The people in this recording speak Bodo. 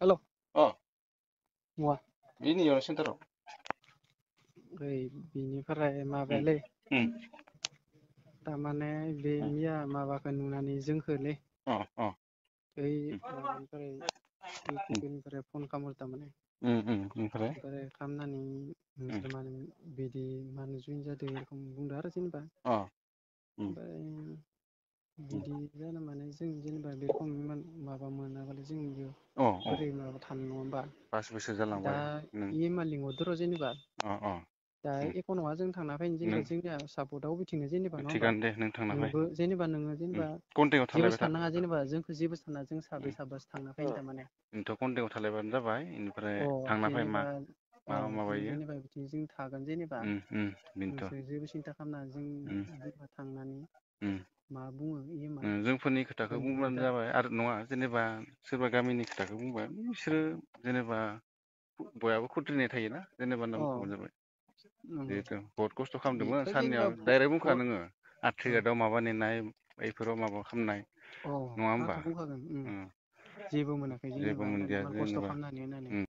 हेल' अ मुवा बेनियाव सेन्टाराव ओइ बिनिफ्राय उम माबायालै उम थारमाने बे उम मिया माबाखौ नुनानै जोंखोलै अ अ ओइ उम माबानिफ्राय इउटुबनिफ्राय फन खालामो थारमाने ओमफ्राय ओमफ्राय खालामनानै उम नोंसोर माने बिदि मानो जइन जादों एरखम बुंदों आरो जेनेबा अ उम ओमफ्राय उम बिदि जानो माने जों जेनेबा बे रखम माबा मोनाबालाय जों बेयाव अ अ बोरै माबा थानो नङा होमबा 5 बोसोर दा जालांबाय नों इएमआ लिंहरदों र' जेनेबा अ अ दा उम एख' नङा जों थांना फैनो जेनेबा नों जोंनिया सापर्टआव बिथिंनो जेनेबा नङा होमबा थिगानो दे नों थांना फै नोंबो जेनेबा नोङो जेनेबा कन्टेक्टआव जेबो थालायबाय था साननाङा जेनेबा जोंखौ जेबो साना जों साब्रै साबासो थांना फैनो थारमाने नोंथ' कन्टेक्टआव थालायबानो जाबाय बेनिफ्राय अ थांना फै जेनेबा अ मा जों माबायो जेनेबा बिथिं जों थागोन जेनेबा बेनोथ' नोंसोर जेबो सिन्था खालामनाङा जों जेनेबा थांनानै मा बुङो इएमआ जोंफोरनि खोथाखौ जों बेखौ बुंब्लानो जाबाय आरो नङा जेनेबा सोरबा गामिनि खोथाखौ बुंबा बिसोरो जेनेबा बयहाबो खुद्रिनाय थायोना जेनेबा होनना अ बुंखाबानो जाबाय नंगौ जिहेथु बहुद खस्थ' खालामदोंमोन बेथ' साननैयाव जेनेबा डाइरेक्ट बुंखा नोङो आथ्रिघाटआव माबा नेनाय बैफोराव माबा खालामनाय अ नङा होमबा आंथ' बुंखागोन जेबो मोनाखै जेबो जेनेबा होननानै मोनदिया इमान खस्थ' जेनेबा खालामनानै होननानै